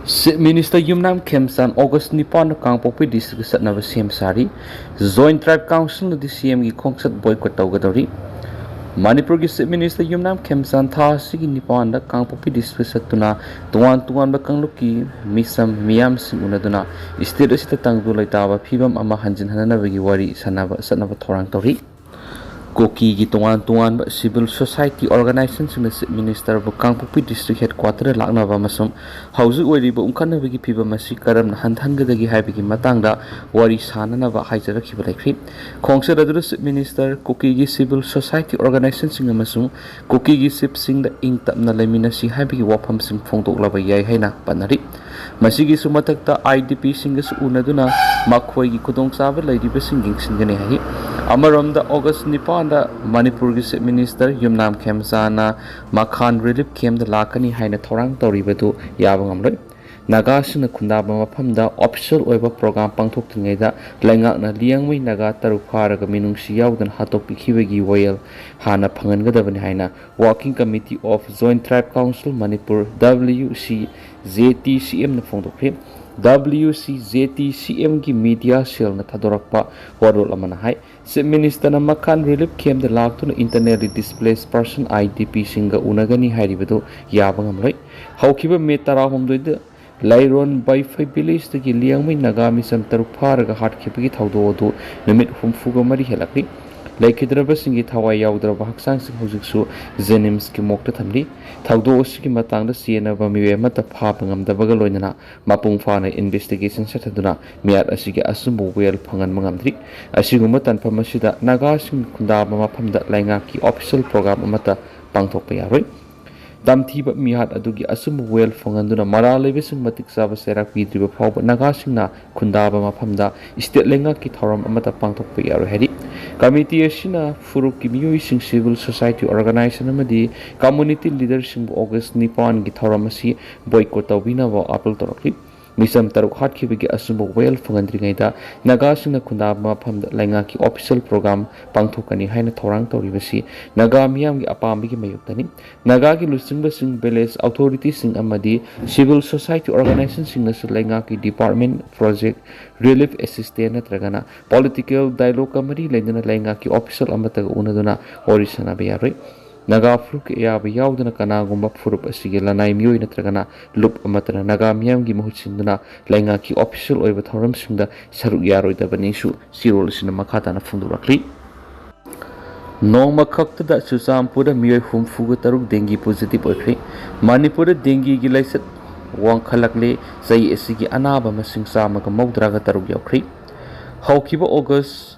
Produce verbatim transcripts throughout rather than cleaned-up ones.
Chief Minister ꯌꯨꯝꯅꯥꯝ ꯈꯦꯝꯆꯥꯟ August ꯅꯤꯄꯥꯟꯗ ꯀꯥꯡꯄꯣꯛꯄꯤ district ꯆꯠꯅꯕ ꯁꯦꯝ ꯁꯥꯔꯤ꯫ Joint Tribe Councilꯅꯗꯤ CMꯒꯤ ꯈꯣꯡꯆꯠ boycott ꯇꯧꯒꯗꯧꯔꯤ꯫ ꯃꯅꯤꯄꯨꯔꯒꯤ Chief Minister ꯌꯨꯝꯅꯥꯝ ꯈꯦꯝꯆꯥꯟ ꯊꯥ ꯑꯁꯤꯒꯤ ꯅꯤꯄꯥꯟꯗ ꯀꯥꯡꯄꯣꯛꯄꯤ district ꯆꯠꯇꯨꯅ ꯇꯣꯉꯥꯟ ꯇꯣꯉꯥꯟꯕ ꯀꯥꯡꯂꯨꯞꯀꯤ ꯃꯤꯆꯝ ꯃꯤꯌꯥꯝꯁꯤꯡ ꯎꯅꯗꯨꯅ state ꯑꯁꯤꯗ ꯇꯪꯗꯨ ꯂꯩꯇꯥꯕ ꯐꯤꯕꯝ ꯑꯃ ꯍꯟꯖꯤꯟꯍꯟꯅꯕꯒꯤ ꯋꯥꯔꯤ ꯁꯥꯟꯅꯕ ꯆꯠꯅꯕ ꯊꯧꯔꯥꯡ ꯇꯧꯔꯤ꯫ ꯀꯨꯀꯤꯒꯤ ꯇꯣꯉꯥꯟ ꯇꯣꯉꯥꯟꯕ civil society organizationꯁꯤꯡꯅ Chief Ministerꯕꯨ ꯀꯥꯡꯄꯣꯛꯄꯤ district headquarterꯗ ꯂꯥꯛꯅꯕ ꯑꯃꯁꯨꯡ ꯍꯧꯖꯤꯛ ꯑꯣꯏꯔꯤꯕ ꯎꯪꯈꯠꯅꯕꯒꯤ ꯐꯤꯚꯝ ꯑꯁꯤ ꯀꯔꯝꯅ ꯍꯟꯊꯍꯟꯒꯗꯒꯦ ꯍꯥꯏꯕꯒꯤ ꯃꯇꯥꯡꯗ ꯋꯥꯔꯤ ꯁꯥꯅꯅꯕ ꯍꯥꯏꯖꯔꯛꯈꯤꯕ ꯂꯩꯈ꯭ꯔꯤ꯫ ꯈꯣꯡꯆꯠ ꯑꯗꯨꯗ Chief Minister ꯀꯨꯀꯤꯒꯤ civil society organizationꯁꯤꯡ ꯑꯃꯁꯨꯡ ꯀꯨꯀꯤꯒꯤ chiefꯁꯤꯡꯗ ꯏꯪ ꯇꯞꯅ ꯂꯩꯃꯤꯟꯅꯁꯤ ꯍꯥꯏꯕꯒꯤ ꯋꯥꯐꯝꯁꯤꯡ ꯐꯣꯡꯗꯣꯛꯂꯕ ꯌꯥꯏ ꯍꯥꯏꯅ ꯄꯟꯅꯔꯤ꯫ ꯃꯁꯤꯒꯤꯁꯨ ꯃꯊꯛꯇ IDPꯁꯤꯡꯒꯁꯨ ꯎꯅꯗꯨꯅ ꯃꯈꯣꯏꯒꯤ ꯈꯨꯗꯣꯡꯆꯥꯕ ꯂꯩꯔꯤꯕꯁꯤꯡ ꯌꯦꯡꯁꯤꯟꯒꯅꯤ ꯍꯥꯏ꯫ ꯑꯃꯔꯣꯝꯗ August ꯅꯤꯄꯥꯟꯗ ꯃꯅꯤꯄꯨꯔꯒꯤ Chief Minister ꯌꯨꯝꯅꯥꯝ ꯈꯦꯝꯆꯥꯟꯅ ꯃꯈꯥꯟ relief campꯇ ꯂꯥꯛꯀꯅꯤ ꯍꯥꯏꯅ ꯊꯧꯔꯥꯡ ꯇꯧꯔꯤꯕꯗꯨ ꯌꯥꯕ ꯉꯝꯂꯣꯏ꯫ ꯅꯥꯒꯥꯁꯤꯡꯅ ꯈꯨꯟꯗꯥꯕ ꯃꯐꯝꯗ official ꯑꯣꯏꯕ program ꯄꯥꯡꯊꯣꯛꯇ꯭ꯔꯤꯉꯩꯗ ꯂꯩꯉꯥꯛꯅ ꯂꯤꯌꯥꯡꯃꯩ ꯅꯥꯒꯥ ꯇꯔꯨꯛ ꯐꯥꯔꯒ ꯃꯤꯅꯨꯡꯁꯤ ꯌꯥꯎꯗꯅ ꯍꯥꯠꯇꯣꯛꯄꯤꯈꯤꯕꯒꯤ ꯋꯥꯌꯦꯜ ꯍꯥꯟꯅ ꯐꯪꯍꯟꯒꯗꯕꯅꯤ ꯍꯥꯏꯅ Working Committee of Joint Tribe Council Manipur, WCJTCMꯅ ꯐꯣꯡꯗꯣꯛꯈꯤ꯫ WCJTCMꯒꯤ media cellꯅ ꯊꯥꯗꯣꯔꯛꯄ ꯋꯥꯔꯣꯜ ꯑꯃꯅ ꯍꯥꯏ, Chief Ministerꯅ ꯃꯈꯥꯟ relief campꯇ ꯂꯥꯛꯇꯨꯅ internally displaced person, IDPꯁꯤꯡꯒ ꯎꯅꯒꯅꯤ ꯍꯥꯏꯔꯤꯕꯗꯨ ꯌꯥꯕ ꯉꯝꯂꯣꯏ꯫ ꯍꯧꯈꯤꯕ May ꯇꯔꯥꯍꯨꯝꯗꯣꯏꯗ ꯂꯩꯔꯣꯟ ꯕꯩꯐꯩ villageꯇꯒꯤ ꯂꯤꯌꯥꯡꯃꯩ ꯅꯥꯒꯥ ꯃꯤꯆꯝ ꯇꯔꯨꯛ ꯐꯥꯔꯒ ꯍꯥꯠꯈꯤꯕꯒꯤ ꯊꯧꯗꯣꯛ ꯑꯗꯨ ꯅꯨꯃꯤꯠ ꯍꯨꯝꯐꯨꯒ ꯃꯔꯤ ꯍꯦꯜꯂꯛꯂꯤ꯫ ꯂꯩꯈꯤꯗ꯭ꯔꯕꯁꯤꯡꯒꯤ ꯊꯋꯥꯏ ꯌꯥꯎꯗ꯭ꯔꯕ ꯍꯛꯆꯥꯡꯁꯤꯡ ꯍꯧꯖꯤꯛꯁꯨ JNIMSꯀꯤ morgueꯇ ꯊꯝꯂꯤ꯫ ꯊꯧꯗꯣꯛ ꯑꯁꯤꯒꯤ ꯃꯇꯥꯡꯗ ꯆꯦꯟꯅꯕ ꯃꯤꯑꯣꯏ ꯑꯃꯠꯇ ꯐꯥꯕ ꯉꯝꯗꯕꯒ ꯂꯣꯏꯅꯅ ꯃꯄꯨꯡ ꯐꯥꯅ investigation ꯆꯠꯊꯗꯨꯅ ꯃꯤꯍꯥꯠ ꯑꯁꯤꯒꯤ ꯑꯆꯨꯝꯕ ꯋꯥꯌꯦꯜ ꯐꯪꯍꯟꯕ ꯉꯝꯗ꯭ꯔꯤ꯫ ꯑꯁꯤꯒꯨꯝꯕ ꯇꯥꯟꯐꯝ ꯑꯁꯤꯗ ꯅꯥꯒꯥꯁꯤꯡ ꯈꯨꯟꯗꯥꯕ ꯃꯐꯝꯗ ꯂꯩꯉꯥꯛꯀꯤ official program ꯑꯃꯠꯇ ꯄꯥꯡꯊꯣꯛꯄ ꯌꯥꯔꯣꯏ꯫ ꯇꯝꯊꯤꯕ ꯃꯤꯍꯥꯠ ꯑꯗꯨꯒꯤ ꯑꯆꯨꯝꯕ ꯋꯥꯌꯦꯜ ꯐꯪꯍꯟꯗꯨꯅ ꯃꯔꯥꯜ ꯂꯩꯕꯁꯤꯡ ꯃꯇꯤꯛ ꯆꯥꯕ ꯆꯩꯔꯥꯛ ꯄꯤꯗ꯭ꯔꯤꯕ ꯐꯥꯎꯕ ꯅꯥꯒꯥꯁꯤꯡꯅ ꯈꯨꯟꯗꯥꯕ ꯃꯐꯝꯗ state ꯂꯩꯉꯥꯛꯀꯤ ꯊꯧꯔꯝ ꯑꯃꯠꯇ ꯄꯥꯡꯊꯣꯛꯄ ꯌꯥꯔꯣꯏ ꯍꯥꯏꯔꯤ꯫ Committee ꯑꯁꯤꯅ ꯐꯨꯔꯨꯞꯀꯤ ꯃꯤꯑꯣꯏꯁꯤꯡ, civil society organization ꯑꯃꯗꯤ community leaderꯁꯤꯡꯕꯨ August ꯅꯤꯄꯥꯟꯒꯤ ꯊꯧꯔꯝ ꯑꯁꯤ boycott ꯇꯧꯕꯤꯅꯕ appeal ꯇꯧꯔꯛꯂꯤ꯫ ꯃꯤꯆꯝ ꯇꯔꯨꯛ ꯍꯥꯠꯈꯤꯕꯒꯤ ꯑꯆꯨꯝꯕ ꯋꯥꯌꯦꯜ ꯐꯪꯍꯟꯗ꯭ꯔꯤꯉꯩꯗ ꯅꯥꯒꯥꯁꯤꯡꯅ ꯈꯨꯟꯗꯥꯕ ꯃꯐꯝꯗ ꯂꯩꯉꯥꯛꯀꯤ official program ꯄꯥꯡꯊꯣꯛꯀꯅꯤ ꯍꯥꯏꯅ ꯊꯧꯔꯥꯡ ꯇꯧꯔꯤꯕꯁꯤ ꯅꯥꯒꯥ ꯃꯤꯌꯥꯝꯒꯤ ꯑꯄꯥꯝꯕꯒꯤ ꯃꯥꯌꯣꯛꯇꯅꯤ꯫ ꯅꯥꯒꯥꯒꯤ ꯂꯨꯆꯤꯡꯕꯁꯤꯡ, village authorityꯁꯤꯡ ꯑꯃꯗꯤ civil society organizationꯁꯤꯡꯅꯁꯨ ꯂꯩꯉꯥꯛꯀꯤ department, project, relief assistance ꯅꯠꯇ꯭ꯔꯒꯅ political dialogueꯀ ꯃꯔꯤ ꯂꯩꯅꯅ ꯂꯩꯉꯥꯛꯀꯤ official ꯑꯃꯠꯇꯒ ꯎꯅꯗꯨꯅ ꯋꯥꯔꯤ ꯁꯥꯅꯕ ꯌꯥꯔꯣꯏ꯫ ꯅꯥꯒꯥ ꯐꯨꯔꯨꯞꯀꯤ ꯑꯌꯥꯕ ꯌꯥꯎꯗꯅ ꯀꯅꯥꯒꯨꯝꯕ ꯐꯨꯔꯨꯞ ꯑꯁꯤꯒꯤ ꯂꯅꯥꯏ ꯃꯤꯑꯣꯏ ꯅꯠꯇ꯭ꯔꯒꯅ ꯂꯨꯞ ꯑꯃꯠꯇꯅ ꯅꯥꯒꯥ ꯃꯤꯌꯥꯝꯒꯤ ꯃꯍꯨꯠ ꯁꯤꯟꯗꯨꯅ ꯂꯩꯉꯥꯛꯀꯤ official ꯑꯣꯏꯕ ꯊꯧꯔꯝꯁꯤꯡꯗ ꯁꯔꯨꯛ ꯌꯥꯔꯣꯏꯗꯕꯅꯤꯁꯨ ꯆꯦꯔꯣꯜ ꯑꯁꯤꯅ ꯃꯈꯥ ꯇꯥꯅ ꯐꯣꯡꯗꯣꯔꯛꯂꯤ꯫ ꯅꯣꯡꯃ ꯈꯛꯇꯗ ꯆꯨꯔꯆꯥꯟꯄꯨꯔꯗ ꯃꯤꯑꯣꯏ ꯍꯨꯝꯐꯨꯒ ꯇꯔꯨꯛ dengue positive ꯑꯣꯏꯈ꯭ꯔꯦ꯫ ꯃꯅꯤꯄꯨꯔꯗ dengueꯒꯤ ꯂꯥꯏꯆꯠ ꯋꯥꯡꯈꯠꯂꯛꯂꯦ꯫ ꯆꯍꯤ ꯑꯁꯤꯒꯤ ꯑꯅꯥꯕ ꯃꯁꯤꯡ ꯆꯥꯝꯃꯒ ꯃꯧꯗ꯭ꯔꯥꯒ ꯇꯔꯨꯛ ꯌꯧꯈ꯭ꯔꯦ꯫ ꯍꯧꯈꯤꯕ August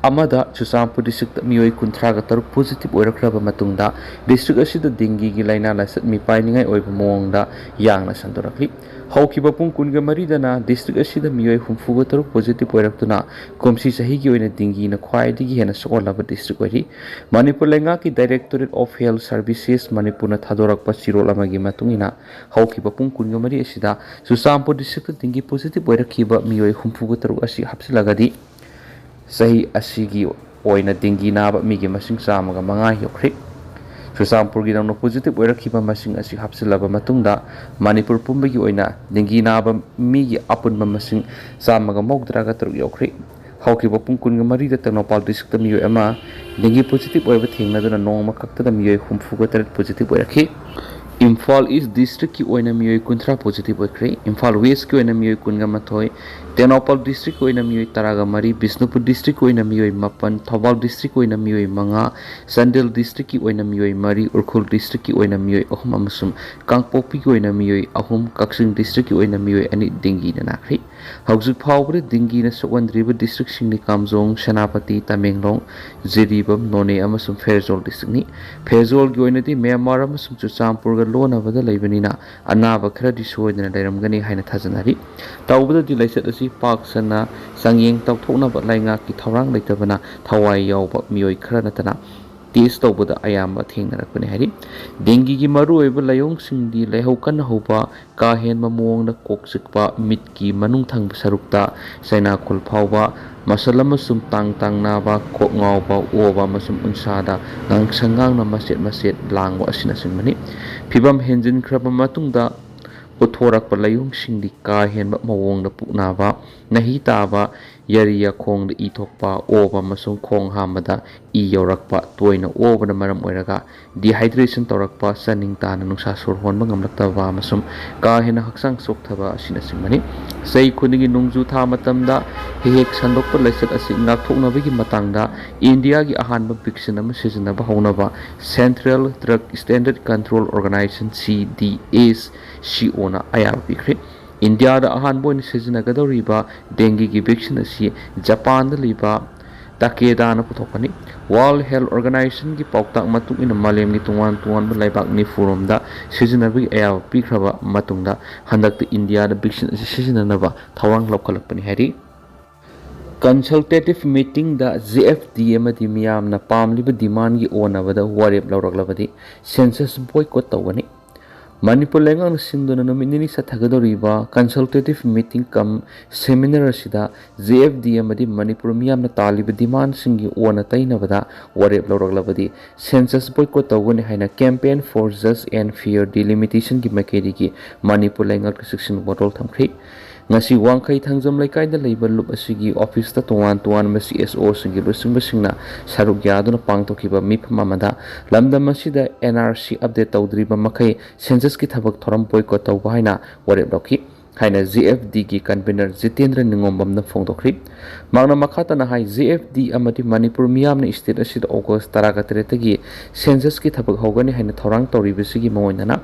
ꯑꯃꯗ ꯆꯨꯔꯆꯥꯟꯄꯨꯔ districtꯇ ꯃꯤꯑꯣꯏ ꯀꯨꯟꯊ꯭ꯔꯥꯒ ꯇꯔꯨꯛ positive ꯑꯣꯏꯔꯛꯈ꯭ꯔꯕ ꯃꯇꯨꯡꯗ district ꯑꯁꯤꯗ dengueꯒꯤ ꯂꯥꯏꯅꯥ ꯂꯥꯏꯆꯠ ꯃꯤꯄꯥꯏꯅꯤꯡꯉꯥꯏ ꯑꯣꯏꯕ ꯃꯑꯣꯡꯗ ꯌꯥꯡꯅ ꯁꯟꯗꯣꯔꯛꯂꯤ꯫ ꯍꯧꯈꯤꯕ ꯄꯨꯡ ꯀꯨꯟꯒ ꯃꯔꯤꯗꯅ district ꯑꯁꯤꯗ ꯃꯤꯑꯣꯏ ꯍꯨꯝꯐꯨꯒ ꯇꯔꯨꯛ positive ꯑꯣꯏꯔꯛꯇꯨꯅ ꯀꯨꯝꯁꯤ ꯆꯍꯤꯒꯤ ꯑꯣꯏꯅ dengueꯅ ꯈ꯭ꯋꯥꯏꯗꯒꯤ ꯍꯦꯟꯅ ꯁꯣꯛꯍꯜꯂꯕ district ꯑꯣꯏꯔꯤ꯫ ꯃꯅꯤꯄꯨꯔ ꯂꯩꯉꯥꯛꯀꯤ Directorate of Health Services ꯃꯅꯤꯄꯨꯔꯅ ꯊꯥꯗꯣꯔꯛꯄ ꯆꯦꯔꯣꯜ ꯑꯃꯒꯤ ꯃꯇꯨꯡ ꯏꯟꯅ, ꯍꯧꯈꯤꯕ ꯄꯨꯡ ꯀꯨꯟꯒ ꯃꯔꯤ ꯑꯁꯤꯗ ꯆꯨꯔꯆꯥꯟꯄꯨꯔ districtꯇ dengue positive ꯑꯣꯏꯔꯛꯈꯤꯕ ꯃꯤꯑꯣꯏ ꯍꯨꯝꯐꯨꯒ ꯇꯔꯨꯛ ꯑꯁꯤ ꯍꯥꯞꯆꯤꯜꯂꯒꯗꯤ ꯆꯍꯤ ꯑꯁꯤꯒꯤ ꯑꯣꯏꯅ dengue ꯅꯥꯕ ꯃꯤꯒꯤ ꯃꯁꯤꯡ ꯆꯥꯝꯃꯒ ꯃꯉꯥ ꯌꯧꯈ꯭ꯔꯦ꯫ ꯆꯨꯔꯆꯥꯟꯄꯨꯔꯒꯤ ꯅꯧꯅ positive ꯑꯣꯏꯔꯛꯈꯤꯕ ꯃꯁꯤꯡ ꯑꯁꯤ ꯍꯥꯞꯆꯤꯜꯂꯕ ꯃꯇꯨꯡꯗ ꯃꯅꯤꯄꯨꯔ ꯄꯨꯝꯕꯒꯤ ꯑꯣꯏꯅ dengue ꯅꯥꯕ ꯃꯤꯒꯤ ꯑꯄꯨꯟꯕ ꯃꯁꯤꯡ ꯆꯥꯝꯃꯒ ꯃꯧꯗ꯭ꯔꯥꯒ ꯇꯔꯨꯛ ꯌꯧꯈ꯭ꯔꯦ꯫ ꯍꯧꯈꯤꯕ ꯄꯨꯡ ꯀꯨꯟꯒ ꯃꯔꯤꯗ ꯇꯦꯡꯅꯧꯄꯥꯜ districtꯇ ꯃꯤꯑꯣꯏ ꯑꯃ dengue positive ꯑꯣꯏꯕ ꯊꯦꯡꯅꯗꯨꯅ ꯅꯣꯡꯃ ꯈꯛꯇꯗ ꯃꯤꯑꯣꯏ ꯍꯨꯝꯐꯨꯒ ꯇꯔꯦꯠ positive ꯑꯣꯏꯔꯛꯈꯤ꯫ ꯏꯝꯐꯥꯜ East districtꯀꯤ ꯑꯣꯏꯅ ꯃꯤꯑꯣꯏ ꯀꯨꯟꯊ꯭ꯔꯥ positive ꯑꯣꯏꯈ꯭ꯔꯦ꯫ ꯏꯝꯐꯥꯜ Westꯀꯤ ꯑꯣꯏꯅ ꯃꯤꯑꯣꯏ ꯀꯨꯟꯒ ꯃꯥꯊꯣꯏ, ꯇꯦꯡꯅꯧꯄꯥꯜ districtꯀꯤ ꯑꯣꯏꯅ ꯃꯤꯑꯣꯏ ꯇꯔꯥꯒ ꯃꯔꯤ, ꯕꯤꯁꯅꯨꯄꯨꯔ districtꯀꯤ ꯑꯣꯏꯅ ꯃꯤꯑꯣꯏ ꯃꯥꯄꯟ, ꯊꯧꯕꯥꯜ districtꯀꯤ ꯑꯣꯏꯅ ꯃꯤꯑꯣꯏ ꯃꯉꯥ, ꯆꯥꯟꯗꯦꯜ districtꯀꯤ ꯑꯣꯏꯅ ꯃꯤꯑꯣꯏ ꯃꯔꯤ, ꯎꯈ꯭ꯔꯨꯜ districtꯀꯤ ꯑꯣꯏꯅ ꯃꯤꯑꯣꯏ ꯑꯍꯨꯝ ꯑꯃꯁꯨꯡ ꯀꯥꯡꯄꯣꯛꯄꯤꯒꯤ ꯑꯣꯏꯅ ꯃꯤꯑꯣꯏ ꯑꯍꯨꯝ, ꯀꯛꯆꯤꯡ districtꯀꯤ ꯑꯣꯏꯅ ꯃꯤꯑꯣꯏ ꯑꯅꯤ dengueꯅ ꯅꯥꯈ꯭ꯔꯦ꯫ ꯍꯧꯖꯤꯛ ꯐꯥꯎꯕꯗ dengueꯅ ꯁꯣꯛꯍꯟꯗ꯭ꯔꯤꯕ districtꯁꯤꯡꯗꯤ ꯀꯥꯝꯖꯣꯡ, ꯁꯦꯅꯥꯄꯇꯤ, ꯇꯃꯦꯡꯂꯣꯡ, ꯖꯤꯔꯤꯕꯥꯝ, ꯅꯣꯅꯦ ꯑꯃꯁꯨꯡ ꯐꯦꯔꯖꯣꯜ districtꯅꯤ꯫ ꯐꯦꯔꯖꯣꯜꯒꯤ ꯑꯣꯏꯅꯗꯤ ꯃ꯭ꯌꯥꯟꯃꯥꯔ ꯑꯃꯁꯨꯡ ꯆꯨꯔꯆꯥꯟꯄꯨꯔꯒ ꯂꯣꯟꯅꯕꯗ ꯂꯩꯕꯅꯤꯅ ꯑꯅꯥꯕ ꯈꯔꯗꯤ ꯁꯣꯏꯗꯅ ꯂꯩꯔꯝꯒꯅꯤ ꯍꯥꯏꯅ ꯊꯥꯖꯅꯔꯤ꯫ ꯇꯧꯕꯗꯗꯤ ꯂꯥꯏꯆꯠ ꯑꯁꯤ ꯄꯥꯛ ꯁꯟꯅ ꯆꯥꯡꯌꯦꯡ ꯇꯧꯊꯣꯛꯅꯕ ꯂꯩꯉꯥꯛꯀꯤ ꯊꯧꯔꯥꯡ ꯂꯩꯇꯕꯅ ꯊꯋꯥꯏ ꯌꯥꯎꯕ ꯃꯤꯑꯣꯏ ꯈꯔ ꯅꯠꯇꯅ ꯇꯦꯁ ꯇꯧꯕꯗ ꯑꯌꯥꯝꯕ ꯊꯦꯡꯅꯔꯛꯄꯅꯤ ꯍꯥꯏꯔꯤ꯫ ꯗꯦꯡꯒꯤꯒꯤ ꯃꯔꯨꯑꯣꯏꯕ ꯂꯥꯏꯑꯣꯡꯁꯤꯡꯗꯤ ꯂꯥꯏꯍꯧ ꯀꯟꯅ ꯍꯧꯕ, ꯀꯥ ꯍꯦꯟꯕ ꯃꯑꯣꯡꯗ ꯀꯣꯛ ꯆꯤꯛꯄ, ꯃꯤꯠꯀꯤ ꯃꯅꯨꯡ ꯊꯪꯕ ꯁꯔꯨꯛꯇ ꯆꯩꯅꯥꯈꯣꯜ ꯐꯥꯎꯕ, ꯃꯁꯜ ꯑꯃꯁꯨꯡ ꯇꯥꯡ ꯇꯥꯡ ꯅꯥꯕ, ꯀꯣꯛ ꯉꯥꯎꯕ, ꯑꯣꯕ ꯑꯃꯁꯨꯡ ꯎꯟꯁꯥꯗ ꯉꯥꯡꯁꯪ ꯉꯥꯡꯅ ꯃꯆꯦꯠ ꯃꯆꯦꯠ ꯂꯥꯡꯕ ꯑꯁꯤꯅꯆꯤꯡꯕꯅꯤ꯫ ꯐꯤꯚꯝ ꯍꯦꯟꯖꯤꯟꯈ꯭ꯔꯕ ꯃꯇꯨꯡꯗ ꯎꯠꯊꯣꯔꯛꯄ ꯂꯥꯏꯑꯣꯡꯁꯤꯡꯗꯤ ꯀꯥ ꯍꯦꯟꯕ ꯃꯑꯣꯡꯗ ꯄꯨꯛ ꯅꯥꯕ, ꯅꯍꯤ ꯇꯥꯕ, ꯌꯥꯔꯤ ꯌꯥꯈꯣꯡꯗ ꯏ ꯊꯣꯛꯄ, ꯑꯣꯕ ꯑꯃꯁꯨꯡ ꯈꯣꯡ ꯍꯥꯝꯕꯗ ꯏ ꯌꯧꯔꯛꯄ, ꯇꯣꯏꯅ ꯑꯣꯕꯅ ꯃꯔꯝ ꯑꯣꯏꯔꯒ ꯗꯤꯍꯥꯏꯗ꯭ꯔꯦꯁꯟ ꯇꯧꯔꯛꯄ, ꯆꯥꯅꯤꯡ ꯇꯥꯅ ꯅꯨꯡꯁꯥ ꯁꯣꯔ ꯍꯣꯟꯕ ꯉꯝꯂꯛꯇꯕ ꯑꯃꯁꯨꯡ ꯀꯥ ꯍꯦꯟꯅ ꯍꯛꯆꯥꯡ ꯆꯣꯛꯊꯕ ꯑꯁꯤꯅꯆꯤꯡꯕꯅꯤ꯫ ꯆꯍꯤ ꯈꯨꯗꯤꯡꯒꯤ ꯅꯣꯡꯖꯨ ꯊꯥ ꯃꯇꯝꯗ ꯍꯦꯛ ꯍꯦꯛ ꯁꯟꯗꯣꯛꯄ ꯂꯥꯏꯆꯠ ꯑꯁꯤ ꯉꯥꯛꯊꯣꯛꯅꯕꯒꯤ ꯃꯇꯥꯡꯗ ꯏꯟꯗꯤꯌꯥꯒꯤ ꯑꯍꯥꯟꯕ ꯚꯦꯛꯁꯤꯟ ꯑꯃ ꯁꯤꯖꯤꯟꯅꯕ ꯍꯧꯅꯕ Central Drug Standard Control Organization, C D S C O ꯅ ꯑꯌꯥꯕ ꯄꯤꯈ꯭ꯔꯦ꯫ ꯏꯟꯗꯤꯌꯥꯗ ꯑꯍꯥꯟꯕ ꯑꯣꯏꯅ ꯁꯤꯖꯤꯟꯅꯒꯗꯧꯔꯤꯕ ꯗꯦꯡꯒꯤꯒꯤ ꯚꯦꯛꯁꯤꯟ ꯑꯁꯤ ꯖꯄꯥꯟꯗ ꯂꯩꯕ ꯇꯥꯀꯦꯗꯥꯅ ꯄꯨꯊꯣꯛꯄꯅꯤ꯫ World Health Organization ꯒꯤ ꯄꯥꯎꯇꯥꯛ ꯃꯇꯨꯡ ꯏꯟꯅ ꯃꯥꯂꯦꯝꯒꯤ ꯇꯣꯉꯥꯟ ꯇꯣꯉꯥꯟꯕ ꯂꯩꯕꯥꯛ ꯅꯤꯐꯨꯔꯣꯝꯗ ꯁꯤꯖꯤꯟꯅꯕꯒꯤ ꯑꯌꯥꯕ ꯄꯤꯈ꯭ꯔꯕ ꯃꯇꯨꯡꯗ ꯍꯟꯗꯛꯇ ꯏꯟꯗꯤꯌꯥꯗ ꯚꯦꯛꯁꯤꯟ ꯑꯁꯤ ꯁꯤꯖꯤꯟꯅꯅꯕ ꯊꯧꯔꯥꯡ ꯂꯧꯈꯠꯂꯛꯄꯅꯤ ꯍꯥꯏꯔꯤ꯫ Consultative meeting ꯗ J F D ꯑꯃꯗꯤ ꯃꯤꯌꯥꯝꯅ ꯄꯥꯝꯂꯤꯕ ꯗꯤꯃꯥꯟꯒꯤ ꯑꯣꯟꯅꯕꯗ ꯋꯥꯔꯦꯞ ꯂꯧꯔꯛꯂꯕꯗꯤ ꯁꯦꯟꯁꯁ ꯕꯣꯏꯀꯣꯠ ꯇꯧꯒꯅꯤ꯫ ꯃꯅꯤꯄꯨꯔ ꯂꯩꯉꯥꯛꯅ ꯁꯤꯟꯗꯨꯅ ꯅꯨꯃꯤꯠ ꯅꯤꯅꯤ ꯆꯠꯊꯒꯗꯧꯔꯤꯕ consultative meeting cum seminar ꯑꯁꯤꯗ J F D ꯑꯃꯗꯤ ꯃꯅꯤꯄꯨꯔ ꯃꯤꯌꯥꯝꯅ ꯇꯥꯜꯂꯤꯕ ꯗꯤꯃꯥꯟꯁꯤꯡꯒꯤ ꯑꯣꯟꯅ ꯇꯩꯅꯕꯗ ꯋꯥꯔꯦꯞ ꯂꯧꯔꯛꯂꯕꯗꯤ ꯁꯦꯟꯁꯁ ꯕꯣꯏꯀꯣꯠ ꯇꯧꯒꯅꯤ ꯍꯥꯏꯅ Campaign for Just and Fair Delimitation ꯒꯤ ꯃꯥꯏꯀꯩꯗꯒꯤ ꯃꯅꯤꯄꯨꯔ ꯂꯩꯉꯥꯛꯇ ꯆꯦꯛꯁꯤꯟ ꯋꯥꯔꯣꯜ ꯊꯝꯈ꯭ꯔꯤ꯫ ꯉꯁꯤ ꯋꯥꯡꯈꯩ ꯊꯥꯡꯖꯝ ꯂꯩꯀꯥꯏꯗ ꯂꯩꯕ ꯂꯨꯞ ꯑꯁꯤꯒꯤ ꯑꯣꯐꯤꯁꯇ ꯇꯣꯉꯥꯟ ꯇꯣꯉꯥꯟꯕ C S O ꯁꯤꯡꯒꯤ ꯂꯨꯆꯤꯡꯕꯁꯤꯡꯅ ꯁꯔꯨꯛ ꯌꯥꯗꯨꯅ ꯄꯥꯡꯊꯣꯛꯈꯤꯕ ꯃꯤꯐꯝ ꯑꯃꯗ ꯂꯝꯗꯝ ꯑꯁꯤꯗ N R C update ꯇꯧꯗ꯭ꯔꯤꯕ ꯃꯈꯩ ꯁꯦꯟꯁꯁꯀꯤ ꯊꯕꯛ ꯊꯧꯔꯝ ꯕꯣꯏꯀꯣꯠ ꯇꯧꯕ ꯍꯥꯏꯅ ꯋꯥꯔꯦꯞ ꯂꯧꯈꯤ ꯍꯥꯏꯅ J F D ꯒꯤ convener ꯖꯤꯇꯦꯟꯗ꯭ꯔ ꯅꯤꯉꯣꯝꯕꯝꯅ ꯐꯣꯡꯗꯣꯛꯈ꯭ꯔꯤ꯫ ꯃꯍꯥꯛꯅ ꯃꯈꯥ ꯇꯥꯅ ꯍꯥꯏ, J F D ꯑꯃꯗꯤ ꯃꯅꯤꯄꯨꯔ ꯃꯤꯌꯥꯝꯅ state ꯑꯁꯤꯗ ꯑꯣꯒꯁ ꯇꯔꯥꯒ ꯇꯔꯦꯠꯇꯒꯤ ꯁꯦꯟꯁꯁꯀꯤ ꯊꯕꯛ ꯍꯧꯒꯅꯤ ꯍꯥꯏꯅ ꯊꯧꯔꯥꯡ ꯇꯧꯔꯤꯕꯁꯤꯒꯤ ꯃꯑꯣꯡꯗꯅ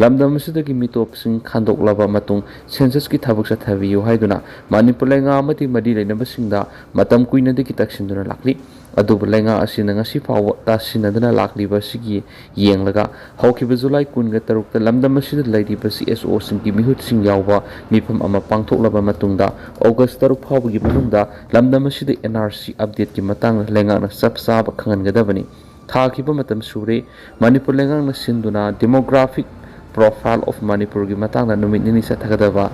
ꯂꯝꯗꯝ ꯑꯁꯤꯗꯒꯤ ꯃꯤꯇꯣꯞꯁꯤꯡ ꯈꯟꯗꯣꯛꯂꯕ ꯃꯇꯨꯡ ꯁꯦꯟꯁꯁꯀꯤ ꯊꯕꯛ ꯆꯠꯊꯕꯤꯌꯨ ꯍꯥꯏꯗꯨꯅ ꯃꯅꯤꯄꯨꯔ ꯂꯩꯉꯥꯛ ꯑꯃꯗꯤ ꯃꯔꯤ ꯂꯩꯅꯕꯁꯤꯡꯗ ꯃꯇꯝ ꯀꯨꯏꯅꯗꯒꯤ ꯇꯛꯁꯤꯟꯗꯨꯅ ꯂꯥꯛꯂꯤ꯫ ꯑꯗꯨꯕꯨ ꯂꯩꯉꯥꯛ ꯑꯁꯤꯅ ꯉꯁꯤ ꯐꯥꯎꯕ ꯇꯥꯁꯤꯟꯅꯗꯨꯅ ꯂꯥꯛꯂꯤꯕ ꯑꯁꯤꯒꯤ ꯌꯦꯡꯂꯒ ꯍꯧꯈꯤꯕ ꯖꯨꯂꯥꯏ ꯀꯨꯟꯒ ꯇꯔꯨꯛꯇ ꯂꯝꯗꯝ ꯑꯁꯤꯗ ꯂꯩꯔꯤꯕ C S O ꯁꯤꯡꯒꯤ ꯃꯤꯍꯨꯠꯁꯤꯡ ꯌꯥꯎꯕ ꯃꯤꯐꯝ ꯑꯃ ꯄꯥꯡꯊꯣꯛꯂꯕ ꯃꯇꯨꯡꯗ ꯑꯣꯒꯁ ꯇꯔꯨꯛ ꯐꯥꯎꯕꯒꯤ ꯃꯅꯨꯡꯗ ꯂꯝꯗꯝ ꯑꯁꯤꯗ N R C update ꯀꯤ ꯃꯇꯥꯡꯗ ꯂꯩꯉꯥꯛꯅ ꯆꯞ ꯆꯥꯕ ꯈꯪꯍꯟꯒꯗꯕꯅꯤ꯫ ꯊꯥꯈꯤꯕ ꯃꯇꯝ ꯁꯨꯔꯦ꯫ ꯃꯅꯤꯄꯨꯔ ꯂꯩꯉꯥꯛꯅ ꯁꯤꯟꯗꯨꯅ Demographic Profile of ꯃꯅꯤꯄꯨꯔꯒꯤ ꯃꯇꯥꯡꯗ ꯅꯨꯃꯤꯠ ꯅꯤꯅꯤ ꯆꯠꯊꯒꯗꯕ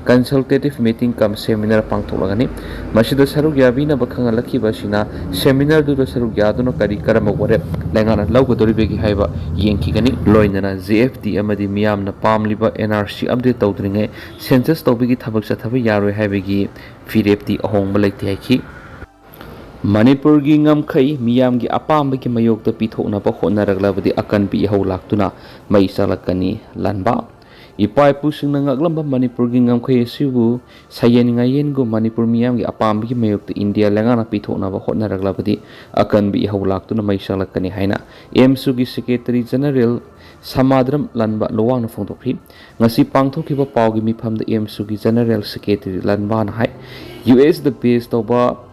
consultative meeting cum seminar ꯄꯥꯡꯊꯣꯛꯂꯒꯅꯤ꯫ ꯃꯁꯤꯗ ꯁꯔꯨꯛ ꯌꯥꯕꯤꯅꯕ ꯈꯪꯍꯜꯂꯛꯈꯤꯕ ꯑꯁꯤꯅ seminarꯗꯨꯗ ꯁꯔꯨꯛ ꯌꯥꯗꯨꯅ ꯀꯔꯤ ꯀꯔꯝꯕ ꯋꯥꯔꯦꯞ ꯂꯩꯉꯥꯛꯅ ꯂꯧꯒꯗꯧꯔꯤꯕꯒꯦ ꯍꯥꯏꯕ ꯌꯦꯡꯈꯤꯒꯅꯤ꯫ ꯂꯣꯏꯅꯅ J F D ꯑꯃꯗꯤ ꯃꯤꯌꯥꯝꯅ ꯄꯥꯝꯂꯤꯕ N R C update ꯇꯧꯗ꯭ꯔꯤꯉꯩ census ꯇꯧꯕꯒꯤ ꯊꯕꯛ ꯆꯠꯊꯕ ꯌꯥꯔꯣꯏ ꯍꯥꯏꯕꯒꯤ ꯐꯤꯔꯦꯞꯇꯤ ꯑꯍꯣꯡꯕ ꯂꯩꯇꯦ ꯍꯥꯏꯈꯤ꯫ ꯃꯅꯤꯄꯨꯔꯒꯤ ꯉꯝꯈꯩ ꯃꯤꯌꯥꯝꯒꯤ ꯑꯄꯥꯝꯕꯒꯤ ꯃꯥꯌꯣꯛꯇ ꯄꯤꯊꯣꯛꯅꯕ ꯍꯣꯠꯅꯔꯛꯂꯕꯗꯤ ꯑꯀꯟꯕ ꯏꯍꯧ ꯂꯥꯛꯇꯨꯅ ꯃꯩ ꯆꯥꯛꯂꯛꯀꯅꯤ꯫ ꯂꯥꯟꯕ ꯏꯄꯥ ꯏꯄꯨꯁꯤꯡꯅ ꯉꯥꯛꯂꯝꯕ ꯃꯅꯤꯄꯨꯔꯒꯤ ꯉꯝꯈꯩ ꯑꯁꯤꯕꯨ ꯁꯌꯦꯟ ꯉꯥꯌꯦꯟꯒꯨꯝ ꯃꯅꯤꯄꯨꯔ ꯃꯤꯌꯥꯝꯒꯤ ꯑꯄꯥꯝꯕꯒꯤ ꯃꯥꯌꯣꯛꯇ ꯏꯟꯗꯤꯌꯥ ꯂꯩꯉꯥꯛꯅ ꯄꯤꯊꯣꯛꯅꯕ ꯍꯣꯠꯅꯔꯛꯂꯕꯗꯤ ꯑꯀꯟꯕ ꯏꯍꯧ ꯂꯥꯛꯇꯨꯅ ꯃꯩ ꯆꯥꯛꯂꯛꯀꯅꯤ ꯍꯥꯏꯅ AMSUꯒꯤ Secretary General ꯁꯃꯥꯗ꯭ꯔꯝ ꯂꯥꯟꯕ ꯂꯨꯋꯥꯡꯅ ꯐꯣꯡꯗꯣꯛꯈꯤ꯫ ꯉꯁꯤ ꯄꯥꯡꯊꯣꯛꯈꯤꯕ ꯄꯥꯎꯒꯤ ꯃꯤꯐꯝꯗ AMSUꯒꯤ General Secretary ꯂꯥꯟꯕꯥꯅ ꯍꯥꯏ, U S ꯗ base ꯇꯧꯕ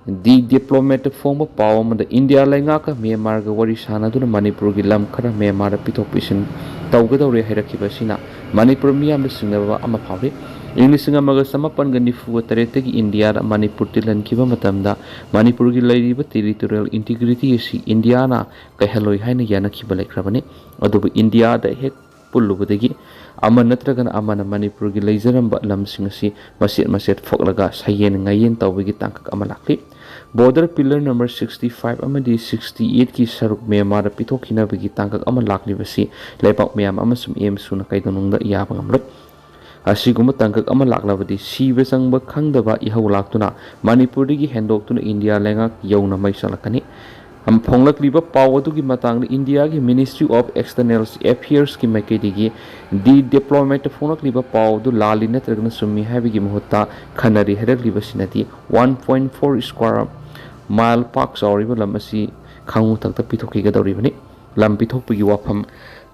The Diplomatꯇ ꯐꯣꯡꯕ ꯄꯥꯎ ꯑꯃꯗ ꯏꯟꯗꯤꯌꯥ ꯂꯩꯉꯥꯛꯀ ꯃ꯭ꯌꯥꯟꯃꯥꯔꯒ ꯋꯥꯔꯤ ꯁꯥꯟꯅꯗꯨꯅ ꯃꯅꯤꯄꯨꯔꯒꯤ ꯂꯝ ꯈꯔ ꯃ꯭ꯌꯥꯟꯃꯥꯔꯗ ꯄꯤꯊꯣꯛ ꯄꯤꯁꯤꯟ ꯇꯧꯒꯗꯧꯔꯦ ꯍꯥꯏꯔꯛꯈꯤꯕ ꯑꯁꯤꯅ ꯃꯅꯤꯄꯨꯔ ꯃꯤꯌꯥꯝꯗ ꯆꯤꯡꯅꯕ ꯑꯃ ꯐꯥꯎꯔꯤ꯫ ꯏꯪ ꯂꯤꯁꯤꯡ ꯑꯃꯒ ꯆꯃꯥꯄꯟꯒ ꯅꯤꯐꯨꯒ ꯇꯔꯦꯠꯇꯒꯤ ꯏꯟꯗꯤꯌꯥꯗ ꯃꯅꯤꯄꯨꯔ ꯇꯤꯜꯍꯟꯈꯤꯕ ꯃꯇꯝꯗ ꯃꯅꯤꯄꯨꯔꯒꯤ ꯂꯩꯔꯤꯕ territorial integrity ꯑꯁꯤ ꯏꯟꯗꯤꯌꯥꯅ ꯀꯥꯏꯍꯜꯂꯣꯏ ꯍꯥꯏꯅ ꯌꯥꯅꯈꯤꯕ ꯂꯩꯈ꯭ꯔꯕꯅꯤ꯫ ꯑꯗꯨꯕꯨ ꯏꯟꯗꯤꯌꯥꯗ ꯍꯦꯛ ꯄꯨꯜꯂꯨꯕꯗꯒꯤ ꯑꯃ ꯅꯠꯇ꯭ꯔꯒꯅ ꯑꯃꯅ ꯃꯅꯤꯄꯨꯔꯒꯤ ꯂꯩꯖꯔꯝꯕ ꯂꯝꯁꯤꯡ ꯑꯁꯤ ꯃꯆꯦꯠ ꯃꯆꯦꯠ ꯐꯛꯂꯒ ꯁꯌꯦꯟ ꯉꯥꯌꯦꯟ ꯇꯧꯕꯒꯤ ꯇꯥꯡꯀꯛ ꯑꯃ ꯂꯥꯛꯂꯤ꯫ Border Pillar number sixty five ꯑꯃꯗꯤ sixty eightꯀꯤ ꯁꯔꯨꯛ ꯃ꯭ꯌꯥꯟꯃꯥꯔꯗ ꯄꯤꯊꯣꯛꯈꯤꯅꯕꯒꯤ ꯇꯥꯡꯀꯛ ꯑꯃ ꯂꯥꯛꯂꯤꯕꯁꯤ ꯂꯩꯕꯥꯛ ꯃꯌꯥꯝ ꯑꯃꯁꯨꯡ AMSUꯅ ꯀꯩꯗꯧꯅꯨꯡꯗ ꯌꯥꯕ ꯉꯝꯂꯣꯏ꯫ ꯑꯁꯤꯒꯨꯝꯕ ꯇꯥꯡꯀꯛ ꯑꯃ ꯂꯥꯛꯂꯕꯗꯤ ꯁꯤꯕ ꯆꯪꯕ ꯈꯪꯗꯕ ꯏꯍꯧ ꯂꯥꯛꯇꯨꯅ ꯃꯅꯤꯄꯨꯔꯗꯒꯤ ꯍꯦꯟꯗꯣꯛꯇꯨꯅ ꯏꯟꯗꯤꯌꯥ ꯂꯩꯉꯥꯛ ꯌꯧꯅ ꯃꯩ ꯆꯥꯛꯂꯛꯀꯅꯤ꯫ ꯐꯣꯡꯂꯛꯂꯤꯕ ꯄꯥꯎ ꯑꯗꯨꯒꯤ ꯃꯇꯥꯡꯗ ꯏꯟꯗꯤꯌꯥꯒꯤ Ministry of External Affairsꯀꯤ ꯃꯥꯏꯀꯩꯗꯒꯤ The Diplomatꯇ ꯐꯣꯡꯂꯛꯂꯤꯕ ꯄꯥꯎ ꯑꯗꯨ ꯂꯥꯜꯂꯤ ꯅꯠꯇ꯭ꯔꯒꯅ ꯆꯨꯝꯃꯤ ꯍꯥꯏꯕꯒꯤ ꯃꯍꯨꯠꯇ ꯈꯟꯅꯔꯤ ꯍꯥꯏꯔꯛꯂꯤꯕꯁꯤꯅꯗꯤ one point four square mile ꯄꯥꯛ ꯆꯥꯎꯔꯤꯕ ꯂꯝ ꯑꯁꯤ ꯈꯥꯡꯉꯨ ꯊꯛꯇ ꯄꯤꯊꯣꯛꯈꯤꯒꯗꯧꯔꯤꯕꯅꯤ꯫ ꯂꯝ ꯄꯤꯊꯣꯛꯄꯒꯤ ꯋꯥꯐꯝ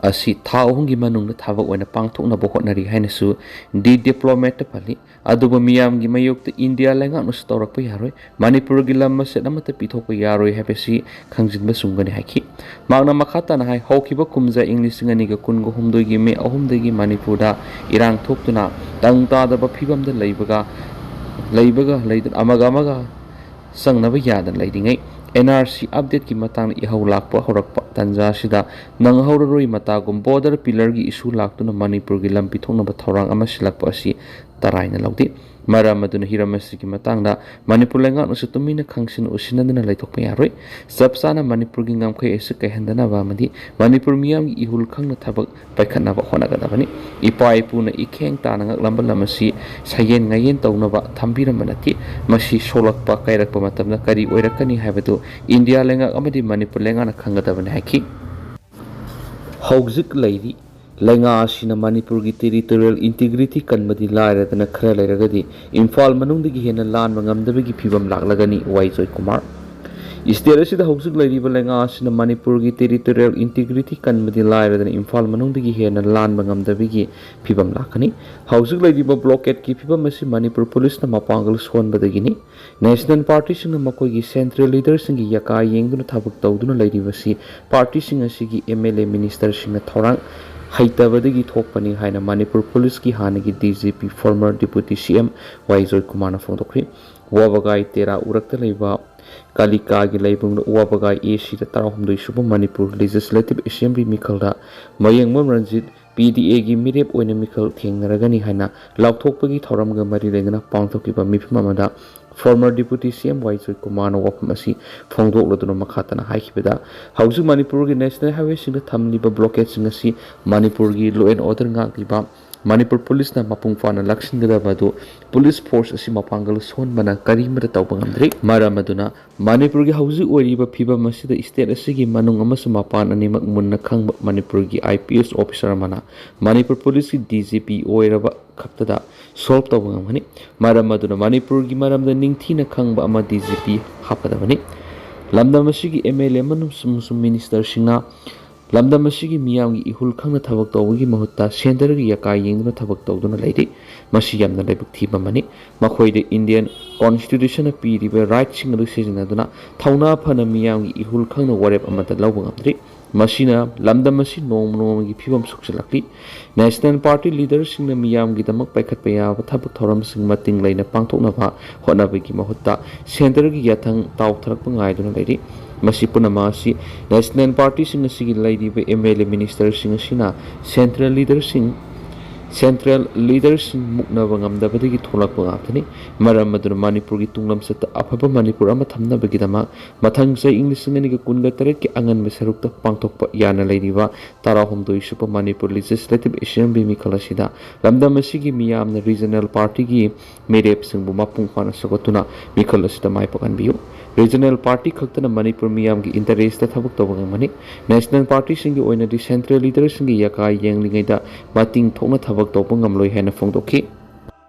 ꯑꯁꯤ ꯊꯥ ꯑꯍꯨꯝꯒꯤ ꯃꯅꯨꯡꯗ ꯊꯕꯛ ꯑꯣꯏꯅ ꯄꯥꯡꯊꯣꯛꯅꯕ ꯍꯣꯠꯅꯔꯤ ꯍꯥꯏꯅꯁꯨ The Diplomatꯇ ꯄꯜꯂꯤ꯫ ꯑꯗꯨꯕꯨ ꯃꯤꯌꯥꯝꯒꯤ ꯃꯥꯌꯣꯛꯇ ꯏꯟꯗꯤꯌꯥ ꯂꯩꯉꯥꯛꯅꯁꯨ ꯇꯧꯔꯛꯄ ꯌꯥꯔꯣꯏ, ꯃꯅꯤꯄꯨꯔꯒꯤ ꯂꯝ ꯃꯆꯦꯠ ꯑꯃꯠꯇ ꯄꯤꯊꯣꯛꯄ ꯌꯥꯔꯣꯏ ꯍꯥꯏꯕꯁꯤ ꯈꯪꯖꯤꯟꯕ ꯆꯨꯝꯒꯅꯤ ꯍꯥꯏꯈꯤ꯫ ꯃꯍꯥꯛꯅ ꯃꯈꯥ ꯇꯥꯅ ꯍꯥꯏ, ꯍꯧꯈꯤꯕ ꯀꯨꯝꯖꯥ ꯏꯪ ꯂꯤꯁꯤꯡ ꯑꯅꯤꯒ ꯀꯨꯟꯒ ꯍꯨꯝꯗꯣꯏꯒꯤ ꯃꯦ ꯑꯍꯨꯝꯗꯒꯤ ꯃꯅꯤꯄꯨꯔꯗ ꯏꯔꯥꯡ ꯊꯣꯛꯇꯨꯅ ꯇꯪ ꯇꯥꯗꯕ ꯐꯤꯕꯝꯗ ꯂꯩꯕꯒ ꯂꯩꯕꯒ ꯂꯩꯗꯨꯅ ꯑꯃꯒ ꯑꯃꯒ ꯆꯪꯅꯕ ꯌꯥꯗꯅ ꯂꯩꯔꯤꯉꯩ ꯑꯦꯟ ꯑꯥꯔ ꯁꯤ ꯑꯞꯗꯦꯠꯀꯤ ꯃꯇꯥꯡꯗ ꯏꯍꯧ ꯂꯥꯛꯄ ꯍꯧꯔꯛꯄ ꯇꯥꯟꯖꯥ ꯑꯁꯤꯗ ꯅꯪꯍꯧꯔꯔꯣꯏ ꯃꯇꯥꯒꯨꯝ ꯕꯣꯔꯗꯔ ꯄꯤꯂꯔꯒꯤ ꯏꯁꯨ ꯂꯥꯛꯇꯨꯅ ꯃꯅꯤꯄꯨꯔꯒꯤ ꯂꯝ ꯄꯤꯊꯣꯛꯅꯕ ꯊꯧꯔꯥꯡ ꯑꯃ ꯁꯤꯜꯂꯛꯄ ꯑꯁꯤ ꯇꯔꯥꯏꯅ ꯂꯧꯗꯦ꯫ ꯃꯔꯝ ꯑꯗꯨꯅ ꯍꯤꯔꯝ ꯑꯁꯤꯒꯤ ꯃꯇꯥꯡꯗ ꯃꯅꯤꯄꯨꯔ ꯂꯩꯉꯥꯛꯅꯁꯨ ꯇꯨꯃꯤꯟꯅ ꯈꯪꯁꯤꯟ ꯎꯁꯤꯟꯅꯗꯨꯅ ꯂꯩꯊꯣꯛꯄ ꯌꯥꯔꯣꯏ꯫ ꯆꯞ ꯆꯥꯅ ꯃꯅꯤꯄꯨꯔꯒꯤ ꯉꯝꯈꯩ ꯑꯁꯤ ꯀꯥꯏꯍꯟꯗꯅꯕ ꯑꯃꯗꯤ ꯃꯅꯤꯄꯨꯔ ꯃꯤꯌꯥꯝꯒꯤ ꯏꯍꯨꯜ ꯈꯪꯅ ꯊꯕꯛ ꯄꯥꯏꯈꯠꯅꯕ ꯍꯣꯠꯅꯒꯗꯕꯅꯤ꯫ ꯏꯄꯥ ꯏꯄꯨꯅ ꯏꯈꯦꯡ ꯇꯥꯅ ꯉꯛꯂꯝꯕ ꯂꯝ ꯑꯁꯤ ꯁꯌꯦꯟ ꯉꯥꯌꯦꯟ ꯇꯧꯅꯕ ꯊꯝꯕꯤꯔꯝꯕ ꯅꯠꯇꯦ꯫ ꯃꯁꯤ ꯁꯣꯛꯂꯛꯄ ꯀꯥꯏꯔꯛꯄ ꯃꯇꯝꯗ ꯀꯔꯤ ꯑꯣꯏꯔꯛꯀꯅꯤ ꯍꯥꯏꯕꯗꯨ ꯏꯟꯗꯤꯌꯥ ꯂꯩꯉꯥꯛ ꯑꯃꯗꯤ ꯃꯅꯤꯄꯨꯔ ꯂꯩꯉꯥꯛꯅ ꯈꯪꯒꯗꯕꯅꯤ ꯍꯥꯏꯈꯤ꯫ ꯍꯧꯖꯤꯛ ꯂꯩꯔꯤ꯫ ꯂꯩꯉꯥꯛ ꯑꯁꯤꯅ ꯃꯅꯤꯄꯨꯔꯒꯤ ꯇꯦꯔꯤꯇꯣꯔꯤꯌꯦꯜ ꯏꯟꯇꯤꯒ꯭ꯔꯤꯇꯤ ꯀꯟꯕꯗꯤ ꯂꯥꯏꯔꯗꯅ ꯈꯔ ꯂꯩꯔꯒꯗꯤ ꯏꯝꯐꯥꯜ ꯃꯅꯨꯡꯗꯒꯤ ꯍꯦꯟꯅ ꯂꯥꯟꯕ ꯉꯝꯗꯕꯒꯤ ꯐꯤꯕꯝ ꯂꯥꯛꯂꯒꯅꯤ, ꯋꯥꯏ ꯖꯣꯏꯀꯨꯃꯥꯔ꯫ ꯁ꯭ꯇꯦꯠ ꯑꯁꯤꯗ ꯍꯧꯖꯤꯛ ꯂꯩꯔꯤꯕ ꯂꯩꯉꯥꯛ ꯑꯁꯤꯅ ꯃꯅꯤꯄꯨꯔꯒꯤ ꯇꯦꯔꯤꯇꯣꯔꯤꯌꯦꯜ ꯏꯟꯇꯤꯒ꯭ꯔꯤꯇꯤ ꯀꯟꯕꯗꯤ ꯂꯥꯏꯔꯗꯅ ꯏꯝꯐꯥꯜ ꯃꯅꯨꯡꯗꯒꯤ ꯍꯦꯟꯅ ꯂꯥꯟꯕ ꯉꯝꯗꯕꯒꯤ ꯐꯤꯕꯝ ꯂꯥꯛꯀꯅꯤ꯫ ꯍꯧꯖꯤꯛ ꯂꯩꯔꯤꯕ ꯕ꯭ꯂꯣꯀꯦꯠꯀꯤ ꯐꯤꯕꯝ ꯑꯁꯤ ꯃꯅꯤꯄꯨꯔ ꯄꯨꯂꯤꯁꯅ ꯃꯄꯥꯡꯒꯜ ꯁꯣꯟꯕꯗꯒꯤꯅꯤ꯫ ꯅꯦꯁꯅꯦꯜ ꯄꯥꯔꯇꯤꯁꯤꯡꯅ ꯃꯈꯣꯏꯒꯤ ꯁꯦꯟꯇ꯭ꯔꯦꯜ ꯂꯤꯗꯔꯁꯤꯡꯒꯤ ꯌꯥꯀꯥ ꯌꯦꯡꯗꯨꯅ ꯊꯕꯛ ꯇꯧꯗꯨꯅ ꯂꯩꯔꯤꯕꯁꯤ ꯄꯥꯔꯇꯤꯁꯤꯡ ꯑꯁꯤꯒꯤ ꯑꯦꯝ ꯑꯦꯜ ꯑꯦ ꯃꯤꯅꯤꯁꯇꯔꯁꯤꯡꯅ ꯊꯧꯔꯥꯡ ꯍꯩꯇꯕꯗꯒꯤ ꯊꯣꯛꯄꯅꯤ ꯍꯥꯏꯅ ꯃꯅꯤꯄꯨꯔ ꯄꯨꯂꯤꯁꯀꯤ ꯍꯥꯟꯅꯒꯤ D G P, former deputy ꯁꯤ ꯑꯦꯝ ꯋꯥꯏ ꯖꯣꯏꯀꯨꯃꯥꯔꯅ ꯐꯣꯡꯗꯣꯛꯈ꯭ꯔꯤ꯫ ꯋꯥꯕꯒꯥꯏ ꯇꯦꯔꯥ ꯎꯔꯛꯇ ꯂꯩꯕ ꯀꯥꯂꯤꯀꯥꯒꯤ ꯂꯩꯕꯨꯡꯗ ꯋꯥꯕꯒꯥꯏ ꯑꯦ ꯁꯤꯗ ꯇꯔꯥꯍꯨꯝꯗꯣꯏ ꯁꯨꯕ ꯃꯅꯤꯄꯨꯔ ꯂꯦꯖꯤꯁꯂꯦꯇꯤꯚ ꯑꯦꯁꯦꯝꯕ꯭ꯂꯤ ꯃꯤꯈꯜꯗ ꯃꯌꯦꯡꯕꯝ ꯔꯟꯖꯤꯠ ꯄꯤ ꯗꯤ ꯑꯦꯒꯤ ꯃꯤꯔꯦꯞ ꯑꯣꯏꯅ ꯃꯤꯈꯜ ꯊꯦꯡꯅꯔꯒꯅꯤ ꯍꯥꯏꯅ ꯂꯥꯎꯊꯣꯛꯄꯒꯤ ꯊꯧꯔꯝꯒ ꯃꯔꯤ ꯂꯩꯅꯅ ꯄꯥꯡꯊꯣꯛꯈꯤꯕ ꯃꯤꯐꯝ ꯑꯃꯗ ꯐꯣꯔꯃꯔ ꯗꯤꯄꯨꯇꯤ ꯁꯤ ꯑꯦꯝ ꯋꯥꯏ ꯖꯣꯏꯀꯨꯃꯥꯔꯅ ꯋꯥꯐꯝ ꯑꯁꯤ ꯐꯣꯡꯗꯣꯛꯂꯗꯨꯅ ꯃꯈꯥ ꯇꯥꯅ ꯍꯥꯏꯈꯤꯕꯗ, ꯍꯧꯖꯤꯛ ꯃꯅꯤꯄꯨꯔꯒꯤ ꯅꯦꯁꯅꯦꯜ ꯍꯥꯏꯋꯦꯁꯤꯡꯗ ꯊꯝꯂꯤꯕ ꯕ꯭ꯂꯣꯀꯦꯠꯁꯤꯡ ꯑꯁꯤ ꯃꯅꯤꯄꯨꯔꯒꯤ ꯂꯣ ꯑꯦꯟ ꯑꯣꯔꯗꯔ ꯉꯥꯛꯂꯤꯕ ꯃꯅꯤꯄꯨꯔ ꯄꯨꯂꯤꯁꯅ ꯃꯄꯨꯡ ꯐꯥꯅ ꯂꯥꯛꯁꯤꯟꯒꯗꯕ ꯑꯗꯨ ꯄꯨꯂꯤꯁ ꯐꯣꯔꯁ ꯑꯁꯤ ꯃꯄꯥꯡꯒꯜ ꯁꯣꯟꯕꯅ ꯀꯔꯤꯃꯠꯇ ꯇꯧꯕ ꯉꯝꯗ꯭ꯔꯤ꯫ ꯃꯔꯝ ꯑꯗꯨꯅ ꯃꯅꯤꯄꯨꯔꯒꯤ ꯍꯧꯖꯤꯛ ꯑꯣꯏꯔꯤꯕ ꯐꯤꯕꯝ ꯑꯁꯤꯗ ꯁ꯭ꯇꯦꯠ ꯑꯁꯤꯒꯤ ꯃꯅꯨꯡ ꯑꯃꯁꯨꯡ ꯃꯄꯥꯟ ꯑꯅꯤꯃꯛ ꯃꯨꯟꯅ ꯈꯪꯕ ꯃꯅꯤꯄꯨꯔꯒꯤ ꯑꯥꯏ ꯄꯤ ꯑꯦꯁ ꯑꯣꯐꯤꯁꯔ ꯑꯃꯅ ꯃꯅꯤꯄꯨꯔ ꯄꯨꯂꯤꯁꯀꯤ ꯗꯤ ꯖꯤ ꯄꯤ ꯑꯣꯏꯔꯕ ꯈꯛꯇꯗ ꯁꯣꯜꯕ ꯇꯧꯕ ꯉꯝꯒꯅꯤ꯫ ꯃꯔꯝ ꯑꯗꯨꯅ ꯃꯅꯤꯄꯨꯔꯒꯤ ꯃꯔꯝꯗ ꯅꯤꯡꯊꯤꯅ ꯈꯪꯕ ꯑꯃ ꯗꯤ ꯖꯤ ꯄꯤ ꯍꯥꯞꯀꯗꯕꯅꯤ꯫ ꯂꯝꯗꯝ ꯑꯁꯤꯒꯤ ꯑꯦꯝ ꯑꯦꯜ ꯑꯦ ꯑꯃꯁꯨꯡ ꯃꯤꯅꯤꯁꯇꯔꯁꯤꯡꯅ ꯂꯝꯗꯝ ꯑꯁꯤꯒꯤ ꯃꯤꯌꯥꯝꯒꯤ ꯏꯍꯨꯜ ꯈꯪꯅ ꯊꯕꯛ ꯇꯧꯕꯒꯤ ꯃꯍꯨꯠꯇ ꯁꯦꯟꯇꯔꯒꯤ ꯌꯥꯀꯥꯏ ꯌꯦꯡꯗꯨꯅ ꯊꯕꯛ ꯇꯧꯗꯨꯅ ꯂꯩꯔꯤ꯫ ꯃꯁꯤ ꯌꯥꯝꯅ ꯂꯥꯏꯕꯛ ꯊꯤꯕ ꯑꯃꯅꯤ꯫ ꯃꯈꯣꯏꯗ ꯏꯟꯗꯤꯌꯟ ꯀꯣꯟꯁꯇꯤꯇ꯭ꯌꯨꯁꯟꯅ ꯄꯤꯔꯤꯕ ꯔꯥꯏꯠꯁꯤꯡ ꯑꯗꯨ ꯁꯤꯖꯤꯟꯅꯗꯨꯅ ꯊꯧꯅꯥ ꯐꯅ ꯃꯤꯌꯥꯝꯒꯤ ꯏꯍꯨꯜ ꯈꯪꯅ ꯋꯥꯔꯦꯞ ꯑꯃꯠꯇ ꯂꯧꯕ ꯉꯝꯗ꯭ꯔꯤ꯫ ꯃꯁꯤꯅ ꯂꯝꯗꯝ ꯑꯁꯤ ꯅꯣꯡꯃ ꯅꯣꯡꯃꯒꯤ ꯐꯤꯕꯝ ꯁꯣꯛꯆꯤꯜꯂꯛꯂꯤ꯫ ꯅꯦꯁꯅꯦꯜ ꯄꯥꯔꯇꯤ ꯂꯤꯗꯔꯁꯤꯡꯅ ꯃꯤꯌꯥꯝꯒꯤꯗꯃꯛ ꯄꯥꯏꯈꯠꯄ ꯌꯥꯕ ꯊꯕꯛ ꯊꯧꯔꯝꯁꯤꯡ ꯃꯇꯤꯡ ꯂꯩꯅ ꯄꯥꯡꯊꯣꯛꯅꯕ ꯍꯣꯠꯅꯕꯒꯤ ꯃꯍꯨꯠꯇ ꯁꯦꯟꯇꯔꯒꯤ ꯌꯥꯊꯪ ꯇꯥꯎꯊꯔꯛꯄ ꯉꯥꯏꯗꯨꯅ ꯂꯩꯔꯤ꯫ ꯃꯁꯤ ꯄꯨꯝꯅꯃꯛ ꯑꯁꯤ ꯅꯦꯁꯅꯦꯜ ꯄꯥꯔꯇꯤꯁꯤꯡ ꯑꯁꯤꯒꯤ ꯂꯩꯔꯤꯕ ꯑꯦꯝ ꯑꯦꯜ ꯑꯦ ꯃꯤꯅꯤꯁꯇꯔꯁꯤꯡ ꯑꯁꯤꯅ ꯁꯦꯟꯇ꯭ꯔꯦꯜ ꯂꯤꯗꯔꯁꯤꯡ ꯁꯦꯟꯇ꯭ꯔꯦꯜ ꯂꯤꯗꯔꯁꯤꯡ ꯃꯨꯛꯅꯕ ꯉꯝꯗꯕꯗꯒꯤ ꯊꯣꯛꯂꯛꯄ ꯉꯥꯛꯇꯅꯤ꯫ ꯃꯔꯝ ꯑꯗꯨꯅ ꯃꯅꯤꯄꯨꯔꯒꯤ ꯇꯨꯡꯂꯝꯆꯠꯇ ꯑꯐꯕ ꯃꯅꯤꯄꯨꯔ ꯑꯃ ꯊꯝꯅꯕꯒꯤꯗꯃꯛ ꯃꯊꯪ ꯆꯍꯤ ꯏꯪ ꯂꯤꯁꯤꯡ ꯑꯅꯤꯒ ꯀꯨꯟꯒ ꯇꯔꯦꯠꯀꯤ ꯑꯉꯟꯕ ꯁꯔꯨꯛꯇ ꯄꯥꯡꯊꯣꯛꯄ ꯌꯥꯅ ꯂꯩꯔꯤꯕ ꯇꯔꯥꯍꯨꯝꯗꯣꯏ ꯁꯨꯕ ꯃꯅꯤꯄꯨꯔ ꯂꯦꯖꯤꯁꯂꯦꯇꯤꯚ ꯑꯦꯁꯦꯝꯕ꯭ꯂꯤ ꯃꯤꯈꯜ ꯑꯁꯤꯗ ꯂꯝꯗꯝ ꯑꯁꯤꯒꯤ ꯃꯤꯌꯥꯝꯅ ꯔꯤꯖꯅꯦꯜ ꯄꯥꯔꯇꯤꯒꯤ ꯃꯤꯔꯦꯞꯁꯤꯡꯕꯨ ꯃꯄꯨꯡ ꯐꯥꯅ ꯁꯧꯒꯠꯇꯨꯅ ꯃꯤꯈꯜ ꯑꯁꯤꯗ ꯃꯥꯏ ꯄꯥꯛꯍꯟꯕꯤꯌꯨ꯫ ꯔꯤꯖꯅꯦꯜ ꯄꯥꯔꯇꯤ ꯈꯛꯇꯅ ꯃꯅꯤꯄꯨꯔ ꯃꯤꯌꯥꯝꯒꯤ ꯏꯟꯇꯔꯦꯁꯇ ꯊꯕꯛ ꯇꯧꯕ ꯉꯝꯒꯅꯤ꯫ ꯅꯦꯁꯅꯦꯜ ꯄꯥꯔꯇꯤꯁꯤꯡꯒꯤ ꯑꯣꯏꯅꯗꯤ ꯁꯦꯟꯇ꯭ꯔꯦꯜ ꯂꯤꯗꯔꯁꯤꯡꯒꯤ ꯌꯥꯀꯥ ꯌꯦꯡꯂꯤꯉꯩꯗ ꯃꯇꯤꯡ ꯊꯣꯛꯅ ꯊꯕꯛ ꯇꯧꯕ ꯉꯝꯂꯣꯏ ꯍꯥꯏꯅ ꯐꯣꯡꯗꯣꯛꯈꯤ꯫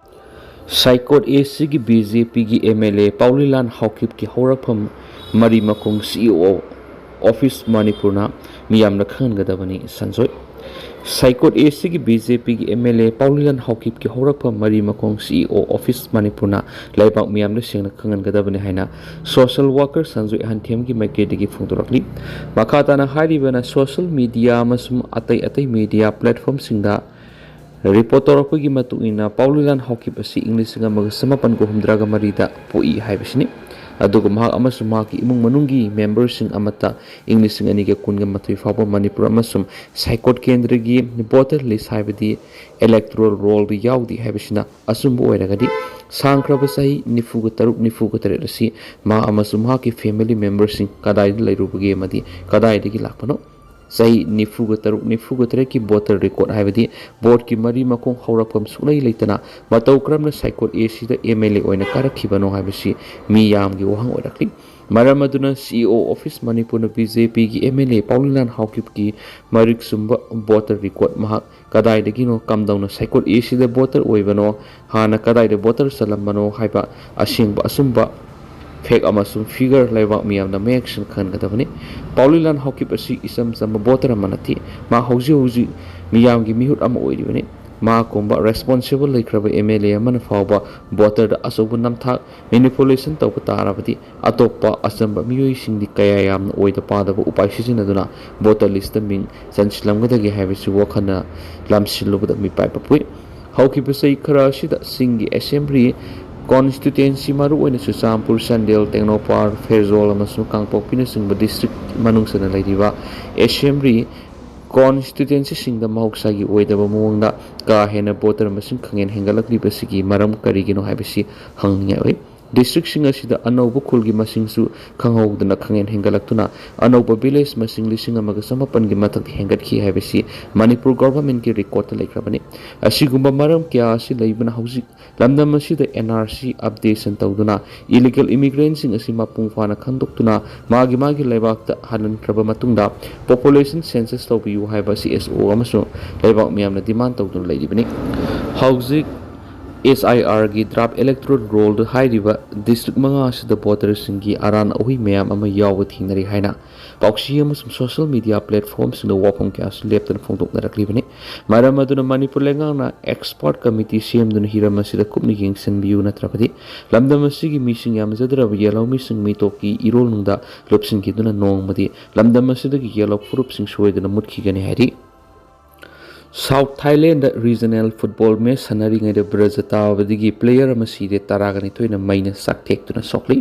ꯁꯥꯏꯀꯣꯠ ꯑꯦ ꯁꯤꯒꯤ ꯕꯤ ꯖꯦ ꯄꯤꯒꯤ ꯑꯦꯝ ꯑꯦꯜ ꯑꯦ ꯄꯥꯎꯂꯤꯂꯥꯟ ꯍꯥꯎꯀꯤꯞꯀꯤ ꯍꯧꯔꯛꯐꯝ ꯃꯔꯤ ꯃꯈꯣꯡ ꯁꯤ ꯏ ꯑꯣ ꯑꯣꯐꯤꯁ ꯃꯅꯤꯄꯨꯔꯅ ꯃꯤꯌꯥꯝꯅ ꯈꯪꯍꯟꯒꯗꯕꯅꯤ꯫ ꯁꯟꯖꯣꯏ꯫ ꯁꯥꯏꯀꯣꯠ ꯑꯦ ꯁꯤꯒꯤ ꯕꯤ ꯖꯦ ꯄꯤꯒꯤ ꯑꯦꯝ ꯑꯦꯜ ꯑꯦ ꯄꯥꯎꯂꯤꯂꯥꯟ ꯍꯥꯎꯀꯤꯞꯀꯤ ꯍꯧꯔꯛꯐꯝ ꯃꯔꯤ ꯃꯈꯣꯡ ꯁꯤ ꯏ ꯑꯣ ꯑꯣꯐꯤꯁ ꯃꯅꯤꯄꯨꯔꯅ ꯂꯩꯕꯥꯛ ꯃꯤꯌꯥꯝꯗ ꯁꯦꯡꯅ ꯈꯪꯍꯟꯒꯗꯕꯅꯤ ꯍꯥꯏꯅ ꯁꯣꯁꯦꯜ ꯋꯥꯀꯔ ꯁꯟꯖꯣꯏ ꯑꯍꯟꯊꯦꯝꯒꯤ ꯃꯥꯏꯀꯩꯗꯒꯤ ꯐꯣꯡꯗꯣꯔꯛꯂꯤ꯫ ꯃꯈꯥ ꯇꯥꯅ ꯍꯥꯏꯔꯤꯕꯅ ꯁꯣꯁꯦꯜ ꯃꯤꯗꯤꯌꯥ ꯑꯃꯁꯨꯡ ꯑꯇꯩ ꯑꯇꯩ ꯃꯤꯗꯤꯌꯥ ꯄ꯭ꯂꯦꯠꯐꯣꯝꯁꯤꯡꯗ ꯔꯤꯄꯣꯔꯠ ꯇꯧꯔꯛꯄꯒꯤ ꯃꯇꯨꯡ ꯏꯟꯅ ꯄꯥꯎꯂꯤꯂꯥꯟ ꯍꯥꯎꯀꯤꯞ ꯑꯁꯤ ꯏꯪ ꯂꯤꯁꯤꯡ ꯑꯃꯒ ꯆꯃꯥꯄꯟ ꯍꯨꯝꯐꯨꯇꯔꯥꯒ ꯃꯔꯤꯗ ꯄꯣꯛꯏ ꯍꯥꯏꯕꯁꯤꯅꯤ꯫ ꯑꯗꯨꯒ ꯃꯍꯥꯛ ꯑꯃꯁꯨꯡ ꯃꯍꯥꯛꯀꯤ ꯏꯃꯨꯡ ꯃꯅꯨꯡꯒꯤ ꯃꯦꯝꯕꯔꯁꯤꯡ ꯑꯃꯠꯇ ꯏꯪ ꯂꯤꯁꯤꯡ ꯑꯅꯤꯒ ꯀꯨꯟꯒ ꯃꯥꯊꯣꯏ ꯐꯥꯎꯕ ꯃꯅꯤꯄꯨꯔ ꯑꯃꯁꯨꯡ ꯁꯥꯏꯀꯣꯠ ꯀꯦꯟꯗ꯭ꯔꯒꯤ ꯚꯣꯇꯔ ꯂꯤꯁ ꯍꯥꯏꯕꯗꯤ ꯏꯂꯦꯛꯇꯣꯔꯦꯜ ꯔꯣꯜꯗ ꯌꯥꯎꯗꯦ ꯍꯥꯏꯕꯁꯤꯅ ꯑꯆꯨꯝꯕ ꯑꯣꯏꯔꯒꯗꯤ ꯁꯥꯡꯈ꯭ꯔꯕ ꯆꯍꯤ ꯅꯤꯐꯨꯒ ꯇꯔꯨꯛ, ꯅꯤꯐꯨꯒ ꯇꯔꯦꯠ ꯑꯁꯤ ꯃꯍꯥꯛ ꯑꯃꯁꯨꯡ ꯃꯍꯥꯛꯀꯤ ꯐꯦꯃꯤꯂꯤ ꯃꯦꯝꯕꯔꯁꯤꯡ ꯀꯗꯥꯏꯗ ꯂꯩꯔꯨꯕꯒꯦ ꯑꯃꯗꯤ ꯀꯗꯥꯏꯗꯒꯤ ꯂꯥꯛꯄꯅꯣ? ꯆꯍꯤ ꯅꯤꯐꯨꯒ ꯇꯔꯨꯛ, ꯅꯤꯐꯨꯒ ꯇꯔꯦꯠꯀꯤ ꯚꯣꯇꯔ ꯔꯦꯀꯣꯔꯗ ꯍꯥꯏꯕꯗꯤ ꯚꯣꯠꯀꯤ ꯃꯔꯤ ꯃꯈꯣꯡ ꯍꯧꯔꯛꯐꯝ ꯁꯨꯛꯂꯩ ꯂꯩꯇꯅ ꯃꯇꯧ ꯀꯔꯝꯅ ꯁꯥꯏꯀꯣꯠ ꯑꯦ ꯁꯤꯗ ꯑꯦꯝ ꯑꯦꯜ ꯑꯦ ꯑꯣꯏꯅ ꯀꯥꯔꯛꯈꯤꯕꯅꯣ ꯍꯥꯏꯕꯁꯤ ꯃꯤꯌꯥꯝꯒꯤ ꯋꯥꯍꯪ ꯑꯣꯏꯔꯛꯂꯤ꯫ ꯃꯔꯝ ꯑꯗꯨꯅ ꯁꯤ ꯏ ꯑꯣ ꯑꯣꯐꯤꯁ ꯃꯅꯤꯄꯨꯔꯅ ꯕꯤ ꯖꯦ ꯄꯤꯒꯤ ꯑꯦꯝ ꯑꯦꯜ ꯑꯦ ꯄꯥꯎꯂꯤꯂꯥꯟ ꯍꯥꯎꯀꯤꯞꯀꯤ ꯃꯔꯤꯛ ꯆꯨꯝꯕ ꯚꯣꯇꯔ ꯔꯦꯀꯣꯔꯗ ꯃꯍꯥꯛ ꯀꯗꯥꯏꯗꯒꯤꯅꯣ, ꯀꯝꯗꯧꯅ ꯁꯥꯏꯀꯣꯠ ꯑꯦ ꯁꯤꯗ ꯚꯣꯇꯔ ꯑꯣꯏꯕꯅꯣ, ꯍꯥꯟꯅ ꯀꯗꯥꯏꯗ ꯚꯣꯇꯔ ꯆꯜꯂꯝꯕꯅꯣ ꯍꯥꯏꯕ ꯑꯁꯦꯡꯕ ꯑꯆꯨꯝꯕ ꯐꯦꯛ ꯑꯃꯁꯨꯡ ꯐꯤꯒꯔ ꯂꯩꯕꯥꯛ ꯃꯤꯌꯥꯝꯅ ꯃꯌꯦꯛ ꯁꯦꯡꯅ ꯈꯪꯍꯟꯒꯗꯕꯅꯤ꯫ ꯄꯥꯎꯂꯤꯂꯥꯟ ꯍꯥꯎꯀꯤꯞ ꯑꯁꯤ ꯏꯆꯝ ꯆꯝꯕ ꯚꯣꯇꯔ ꯑꯃ ꯅꯠꯇꯦ꯫ ꯃꯍꯥꯛ ꯍꯧꯖꯤꯛ ꯍꯧꯖꯤꯛ ꯃꯤꯌꯥꯝꯒꯤ ꯃꯤꯍꯨꯠ ꯑꯃ ꯑꯣꯏꯔꯤꯕꯅꯤ꯫ ꯃꯥ ꯀꯨꯝꯕ ꯔꯦꯁꯄꯣꯟꯁꯤꯕꯜ ꯂꯩꯈ꯭ꯔꯕ ꯑꯦꯝ ꯑꯦꯜ ꯑꯦ ꯑꯃꯅ ꯐꯥꯎꯕ ꯚꯣꯇꯔꯗ ꯑꯆꯧꯕ ꯅꯝꯊꯥꯛ, ꯃꯦꯅꯤꯄꯨꯂꯦꯁꯟ ꯇꯧꯕ ꯇꯥꯔꯕꯗꯤ ꯑꯇꯣꯞꯄ ꯑꯆꯝꯕ ꯃꯤꯑꯣꯏꯁꯤꯡꯗꯤ ꯀꯌꯥ ꯌꯥꯝꯅ ꯑꯣꯏꯗ ꯄꯥꯗꯕ ꯎꯄꯥꯏ ꯁꯤꯖꯤꯟꯅꯗꯨꯅ ꯚꯣꯇꯔ ꯂꯤꯁꯇ ꯃꯤꯡ ꯆꯟꯁꯤꯜꯂꯝꯒꯗꯒꯦ ꯍꯥꯏꯕꯁꯤ ꯋꯥꯈꯜꯅ ꯂꯥꯝꯁꯤꯜꯂꯨꯕꯗ ꯃꯤꯄꯥꯏꯕ ꯄꯣꯛꯏ꯫ ꯍꯧꯈꯤꯕ ꯆꯍꯤ ꯈꯔ ꯑꯁꯤꯗ ꯆꯤꯡꯒꯤ ꯑꯦꯁꯦꯝꯕ꯭ꯂꯤ ꯀꯣꯟꯁꯇꯤꯇ꯭ꯋꯦꯟꯁꯤ, ꯃꯔꯨꯑꯣꯏꯅ ꯆꯨꯔꯆꯥꯟꯄꯨꯔ, ꯆꯥꯟꯗꯦꯜ, ꯇꯦꯡꯅꯧꯄꯜ, ꯐꯦꯔꯖꯣꯜ ꯑꯃꯁꯨꯡ ꯀꯥꯡꯄꯣꯛꯄꯤꯅꯆꯤꯡꯕ ꯗꯤꯁꯇ꯭ꯔꯤꯛ ꯃꯅꯨꯡ ꯆꯟꯅ ꯂꯩꯔꯤꯕ ꯑꯦꯁꯦꯝꯕ꯭ꯂꯤ ꯀꯣꯟꯁꯇꯤꯇ꯭ꯋꯦꯟꯁꯤꯁꯤꯡꯗ ꯃꯍꯧꯁꯥꯒꯤ ꯑꯣꯏꯗꯕ ꯃꯑꯣꯡꯗ ꯀꯥ ꯍꯦꯟꯅ ꯚꯣꯇꯔ ꯃꯁꯤꯡ ꯈꯪꯍꯦꯟ ꯍꯦꯟꯒꯠꯂꯛꯂꯤꯕꯁꯤꯒꯤ ꯃꯔꯝ ꯀꯔꯤꯒꯤꯅꯣ ꯍꯥꯏꯕꯁꯤ ꯍꯪꯅꯤꯡꯉꯥꯏ ꯑꯣꯏ꯫ ꯗꯤꯁꯇ꯭ꯔꯤꯛꯁꯤꯡ ꯑꯁꯤꯗ ꯑꯅꯧꯕ ꯈꯨꯜꯒꯤ ꯃꯁꯤꯡꯁꯨ ꯈꯪꯍꯧꯗꯅ ꯈꯪꯍꯦꯟ ꯍꯦꯟꯒꯠꯂꯛꯇꯨꯅ ꯑꯅꯧꯕ ꯚꯤꯂꯦꯖ ꯃꯁꯤꯡ ꯂꯤꯁꯤꯡ ꯑꯃꯒ ꯆꯃꯥꯄꯟꯒꯤ ꯃꯊꯛꯇ ꯍꯦꯟꯒꯠꯈꯤ ꯍꯥꯏꯕꯁꯤ ꯃꯅꯤꯄꯨꯔ ꯒꯣꯚꯔꯟꯃꯦꯟꯠꯀꯤ ꯔꯦꯀꯣꯔꯠꯇ ꯂꯩꯈ꯭ꯔꯕꯅꯤ꯫ ꯑꯁꯤꯒꯨꯝꯕ ꯃꯔꯝ ꯀꯌꯥ ꯑꯁꯤ ꯂꯩꯕꯅ ꯍꯧꯖꯤꯛ ꯂꯝꯗꯝ ꯑꯁꯤꯗ ꯑꯦꯟ ꯑꯥꯔ ꯁꯤ ꯑꯞꯗꯦꯁꯟ ꯇꯧꯗꯨꯅ ꯏꯂꯤꯒꯦꯜ ꯏꯃꯤꯒ꯭ꯔꯦꯟꯁꯤꯡ ꯑꯁꯤ ꯃꯄꯨꯡ ꯐꯥꯅ ꯈꯪꯗꯣꯛꯇꯨꯅ ꯃꯥꯒꯤ ꯃꯥꯒꯤ ꯂꯩꯕꯥꯛꯇ ꯍꯜꯍꯟꯈ꯭ꯔꯕ ꯃꯇꯨꯡꯗ ꯄꯣꯄꯨꯂꯦꯁꯟ ꯁꯦꯟꯁꯁ ꯇꯧꯕꯤꯌꯨ ꯍꯥꯏꯕ ꯁꯤ ꯑꯦꯁ ꯑꯣ ꯑꯃꯁꯨꯡ ꯂꯩꯕꯥꯛ ꯃꯤꯌꯥꯝꯅ ꯗꯤꯃꯥꯟ ꯇꯧꯗꯨꯅ ꯂꯩꯔꯤꯕꯅꯤ꯫ ꯍꯧꯖꯤꯛ ꯑꯦꯁ ꯑꯥꯏ ꯑꯥꯔꯒꯤ ꯗ꯭ꯔꯥꯐ ꯏꯂꯦꯛꯇꯣꯔꯦꯜ ꯔꯣꯜꯗ ꯍꯥꯏꯔꯤꯕ ꯗꯤꯁꯇ꯭ꯔꯤꯛ ꯃꯉꯥ ꯑꯁꯤꯗ ꯚꯣꯇꯔꯁꯤꯡꯒꯤ ꯑꯔꯥꯟ ꯑꯍꯨꯏ ꯃꯌꯥꯝ ꯑꯃ ꯌꯥꯎꯕ ꯊꯦꯡꯅꯔꯤ ꯍꯥꯏꯅ ꯄꯥꯎꯆꯦ ꯑꯃꯁꯨꯡ ꯁꯣꯁꯤꯌꯦꯜ ꯃꯤꯗꯤꯌꯥ ꯄ꯭ꯂꯦꯠꯐꯣꯔꯝꯁꯤꯡꯗ ꯋꯥꯐꯝ ꯀꯌꯥꯁꯨ ꯂꯦꯞꯇꯅ ꯐꯣꯡꯗꯣꯛꯅꯔꯛꯂꯤꯕꯅꯤ꯫ ꯃꯔꯝ ꯑꯗꯨꯅ ꯃꯅꯤꯄꯨꯔ ꯂꯩꯉꯥꯛꯅ ꯑꯦꯛꯁꯄꯔꯠ ꯀꯃꯤꯇꯤ ꯁꯦꯝꯗꯨꯅ ꯍꯤꯔꯝ ꯑꯁꯤꯗ ꯀꯨꯞꯅ ꯌꯦꯡꯁꯤꯟꯕꯤꯌꯨ, ꯅꯠꯇ꯭ꯔꯕꯗꯤ ꯂꯝꯗꯝ ꯑꯁꯤꯒꯤ ꯃꯤꯁꯤꯡ ꯌꯥꯝꯖꯗ꯭ꯔꯕ ꯌꯦꯜꯍꯧꯃꯤꯁꯤꯡ ꯃꯤꯇꯣꯞꯀꯤ ꯏꯔꯣꯜꯅꯨꯡꯗ ꯂꯨꯞꯁꯤꯟꯈꯤꯗꯨꯅ ꯅꯣꯡꯃꯗꯤ ꯂꯝꯗꯝ ꯑꯁꯤꯗꯒꯤ ꯌꯦꯜꯍꯧ ꯐꯨꯔꯨꯞꯁꯤꯡ ꯁꯣꯏꯗꯅ ꯃꯨꯠꯈꯤꯒꯅꯤ ꯍꯥꯏꯔꯤ꯫ South Thailand regional football match ꯁꯥꯟꯅꯔꯤꯉꯩꯗ ꯕ꯭ꯔꯖ ꯇꯥꯕꯗꯒꯤ ꯄ꯭ꯂꯦꯌꯔ ꯑꯃ ꯁꯤꯔꯦ, ꯇꯔꯥꯒ ꯅꯤꯊꯣꯏꯅ ꯃꯩꯅ ꯆꯥꯛꯊꯦꯛꯇꯨꯅ ꯁꯣꯛꯂꯤ꯫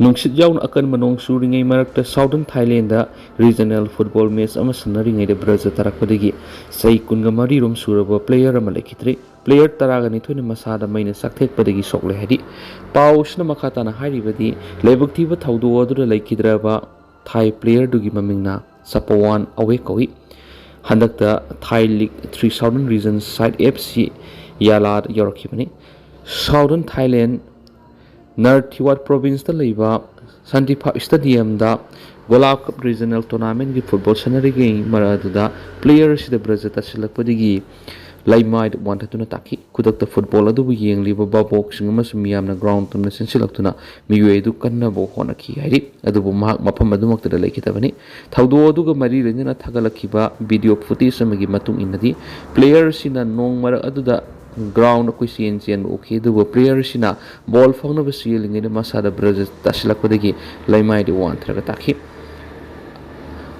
ꯅꯨꯡꯁꯤꯠ ꯌꯥꯎꯅ ꯑꯀꯟꯕ ꯅꯣꯡ ꯆꯨꯔꯤꯉꯩ ꯃꯔꯛꯇ southern Thailand regional football match ꯑꯃ ꯁꯥꯟꯅꯔꯤꯉꯩꯗ ꯕ꯭ꯔꯖ ꯇꯥꯔꯛꯄꯗꯒꯤ ꯆꯍꯤ ꯀꯨꯟꯒ ꯃꯔꯤ ꯔꯣꯝ ꯁꯨꯔꯕ ꯄ꯭ꯂꯦꯌꯔ ꯑꯃ ꯂꯩꯈꯤꯗ꯭ꯔꯦ꯫ ꯄ꯭ꯂꯦꯌꯔ ꯇꯔꯥꯒ ꯅꯤꯊꯣꯏꯅ ꯃꯁꯥꯗ ꯃꯩꯅ ꯆꯥꯛꯊꯦꯛꯄꯗꯒꯤ ꯁꯣꯛꯂꯦ ꯍꯥꯏꯔꯤ꯫ ꯄꯥꯎꯁꯤꯅ ꯃꯈꯥ ꯇꯥꯅ ꯍꯥꯏꯔꯤꯕꯗꯤ, ꯂꯥꯏꯕꯛ ꯊꯤꯕ ꯊꯧꯗꯣꯛ ꯑꯗꯨꯗ ꯂꯩꯈꯤꯗ꯭ꯔꯕ ꯊꯥꯏ ꯄ꯭ꯂꯦꯌꯔꯗꯨꯒꯤ ꯃꯃꯤꯡꯅ ꯆꯄꯋꯥꯟ ꯑꯋꯦ ꯀꯧꯏ꯫ ꯍꯟꯗꯛꯇ Thai league three southern region side F C ꯌꯥꯂꯥꯗ ꯌꯧꯔꯛꯈꯤꯕꯅꯤ꯫ ꯁꯥꯎꯗꯔꯟ ꯊꯥꯏꯂꯦꯟ ꯅꯔꯊꯤꯋꯥꯠ ꯄ꯭ꯔꯣꯚꯤꯟꯁꯇ ꯂꯩꯕ ꯁꯥꯟꯇꯤꯐꯥ ꯁ꯭ꯇꯦꯗꯤꯌꯝꯗ ꯒꯣꯂꯥꯞ ꯀꯞ ꯔꯤꯖꯅꯦꯜ ꯇꯣꯔꯅꯥꯃꯦꯟꯒꯤ ꯐꯨꯠꯕꯣꯜ ꯁꯥꯟꯅꯔꯤꯉꯩ ꯃꯔꯛ ꯑꯗꯨꯗ ꯄ꯭ꯂꯦꯌꯔ ꯑꯁꯤꯗ ꯕ꯭ꯔꯖ ꯇꯥꯁꯤꯜꯂꯛꯄꯗꯒꯤ ꯂꯩꯃꯥꯏꯗ ꯋꯥꯟꯊꯗꯨꯅ ꯇꯥꯈꯤ꯫ ꯈꯨꯗꯛꯇ ꯐꯨꯠꯕꯣꯜ ꯑꯗꯨꯕꯨ ꯌꯦꯡꯂꯤꯕ ꯚꯥꯕꯣꯛꯁꯤꯡ ꯑꯃꯁꯨꯡ ꯃꯤꯌꯥꯝꯅ ꯒ꯭ꯔꯥꯎꯟ ꯇꯝꯅ ꯆꯦꯟꯁꯤꯜꯂꯛꯇꯨꯅ ꯃꯤꯑꯣꯏ ꯑꯗꯨ ꯀꯟꯅꯕ ꯍꯣꯠꯅꯈꯤ ꯍꯥꯏꯔꯤ꯫ ꯑꯗꯨꯕꯨ ꯃꯍꯥꯛ ꯃꯐꯝ ꯑꯗꯨꯃꯛꯇꯗ ꯂꯩꯈꯤꯗꯕꯅꯤ꯫ ꯊꯧꯗꯣꯛ ꯑꯗꯨꯒ ꯃꯔꯤ ꯂꯩꯅꯅ ꯊꯥꯒꯠꯂꯛꯈꯤꯕ ꯚꯤꯗꯤꯑꯣ ꯐꯨꯇꯦꯖ ꯑꯃꯒꯤ ꯃꯇꯨꯡ ꯏꯟꯅꯗꯤ, ꯄ꯭ꯂꯦꯌꯔꯁꯤꯅ ꯅꯣꯡ ꯃꯔꯛ ꯑꯗꯨꯗ ꯒ꯭ꯔꯥꯎꯟꯗ ꯀꯣꯏꯆꯦꯟ ꯆꯦꯟꯕ ꯎꯈꯤ, ꯑꯗꯨꯕꯨ ꯄ꯭ꯂꯦꯌꯔꯁꯤꯅ ꯕꯣꯜ ꯐꯪꯅꯕ ꯆꯦꯜꯂꯤꯉꯩꯗ ꯃꯁꯥꯗ ꯕ꯭ꯔꯖ ꯇꯥꯁꯤꯜꯂꯛꯄꯗꯒꯤ ꯂꯩꯃꯥꯏꯗ ꯋꯥꯟꯊꯔꯒ ꯇꯥꯈꯤ꯫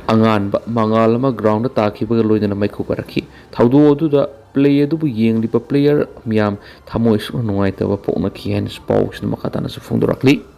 ꯑꯉꯥꯟꯕ ꯃꯉꯥꯜ ꯑꯃ ꯒ꯭ꯔꯥꯎꯟꯗ ꯇꯥꯈꯤꯕꯒ ꯂꯣꯏꯅꯅ ꯃꯩꯈꯨ ꯄꯥꯏꯔꯛꯈꯤ꯫ ꯊꯧꯗꯣꯛ ꯑꯗꯨꯗ ꯄ꯭ꯂꯦ ꯑꯗꯨꯕꯨ ꯌꯦꯡꯂꯤꯕ ꯄ꯭ꯂꯦꯌꯔ ꯃꯤꯌꯥꯝ ꯊꯃꯣꯏ ꯁꯣꯛꯅ ꯅꯨꯡꯉꯥꯏꯇꯕ ꯄꯣꯛꯅꯈꯤ ꯍꯥꯏꯅꯁꯨ ꯄꯥꯎꯁꯤꯅ ꯃꯈꯥ ꯇꯥꯅꯁꯨ ꯐꯣꯡꯗꯣꯔꯛꯂꯤ꯫